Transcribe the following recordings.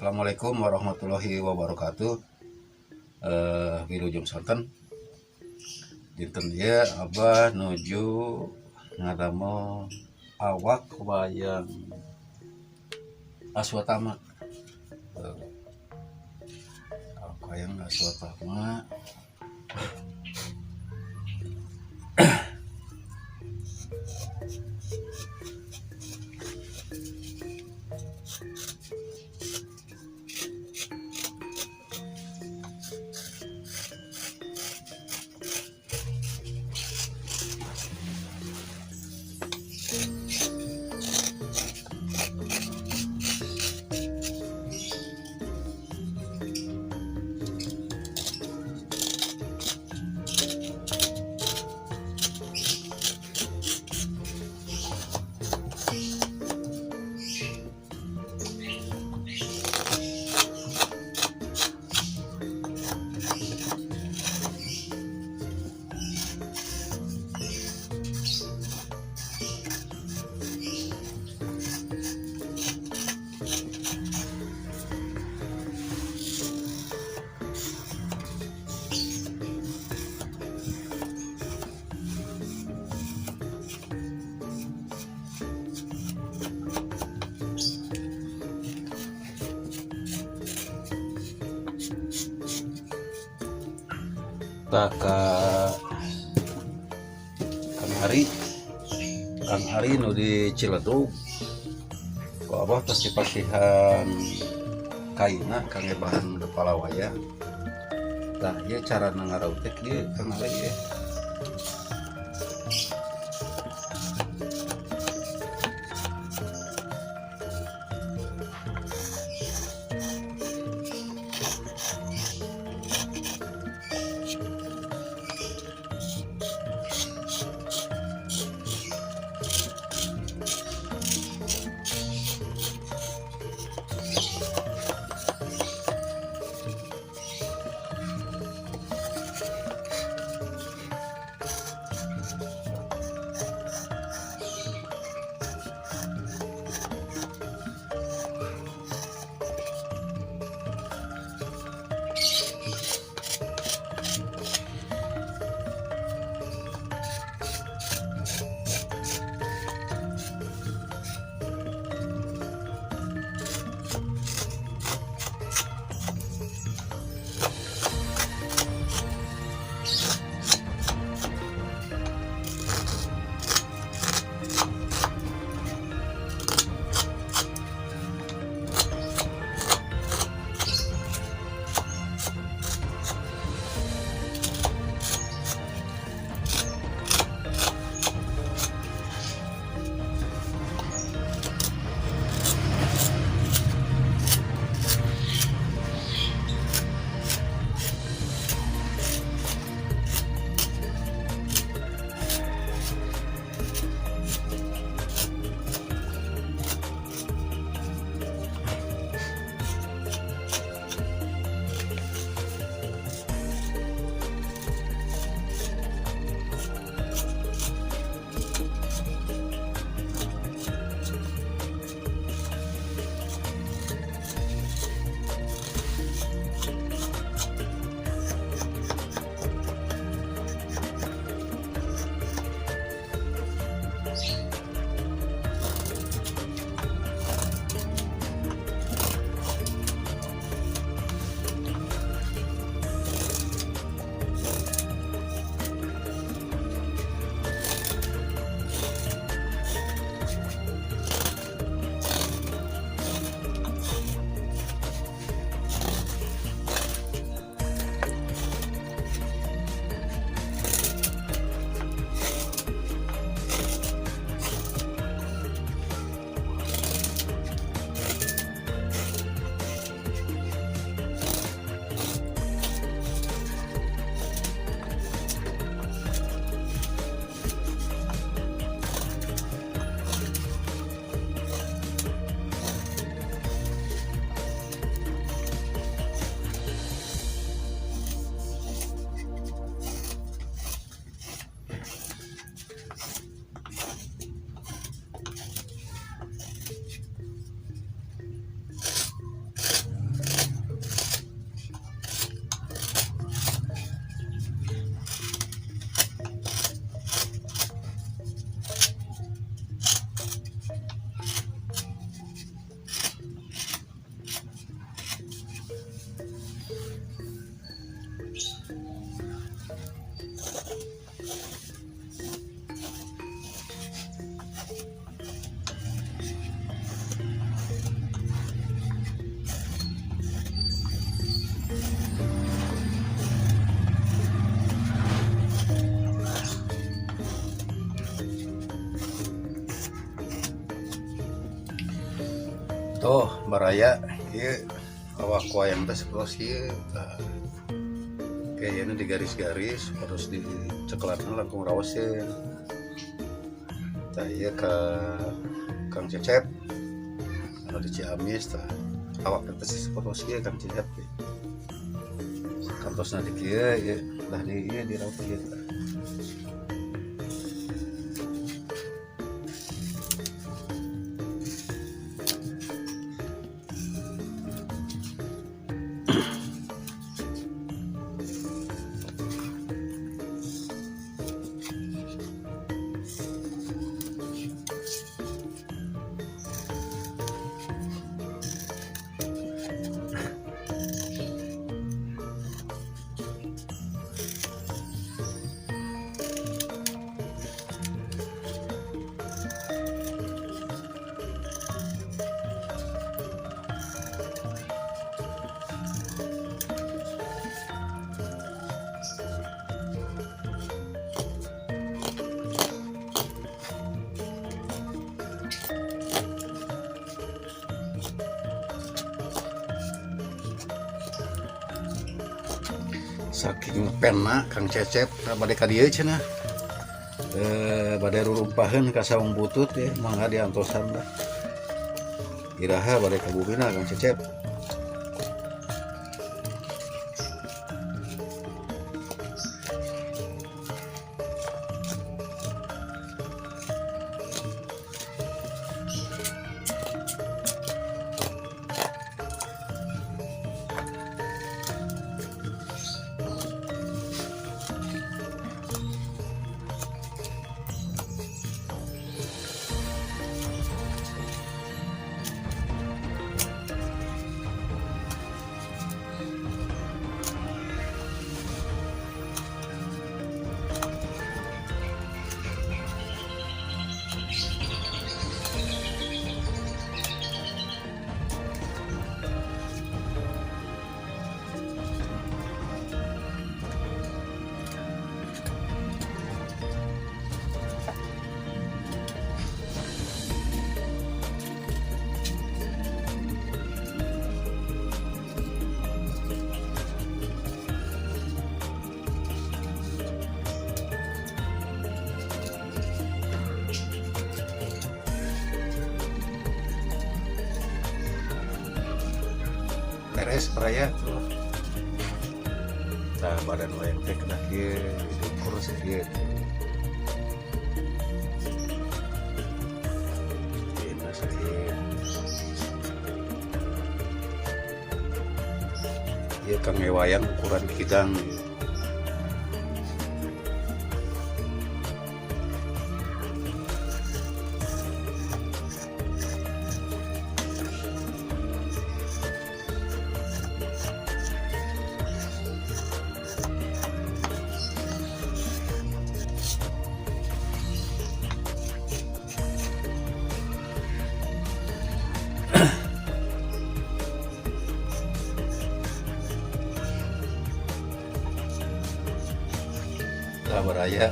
Assalamualaikum warahmatullahi wabarakatuh. Wilujeng sonten. Dinten ieu Abah nuju ngadamel awak wayang Aswatama. Awak wayang Aswatama. Tah, ka Kang Ari, Kang Ari nu di Ciledug. Ku Abah tos dipasihan kaina kangge bahan kepala wayang. Tah, ieu cara ngaraut teh kieu, Kang Ari, ye. Tuh baraya ieu awak wayang teh sapertos ieu tah. Kayaknya di garis-garis terus di ceklatna langkung raoseun. Tah ieu ka Kang Cecep anu di Ciamis tah. Awak teh sapertos ieu Kang Cecep teh. Kantosna di kieu ieu tah di ieu diraut ieu tah. Saking pena Kang Cecep bade ka dieu cenah. Bade rurumpaheun ka saung butut ya, mangga diantosan lah. Iraha bade ka bumina Kang Cecep. Beres baraya tuh. Tah badan wayang teh kedah kieu diukur sakieu. Dina sakieu. Ieu kangge wayang ukuran kidang. Tah baraya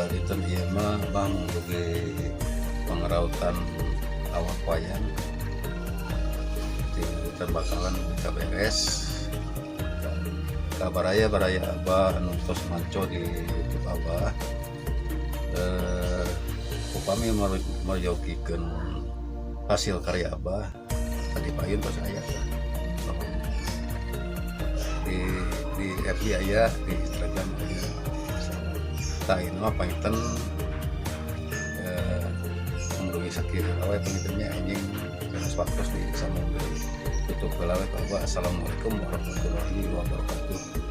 dinten ieu mah bang dugi pangrautan awak wayang dinten bakalan kaberes. Ka baraya baraya abah anu tos manco di YouTube abah, upami meryogikeun hasil karya abah tadi payun tos aya tah. Di FB aya, di Instagram aya. Tah ieu mah panginten mung sakieu heula we panginten nya, anjing geus waktos di sambung deui. Tutup heula we ka abah. Assalamualaikum warahmatullahi wabarakatuh.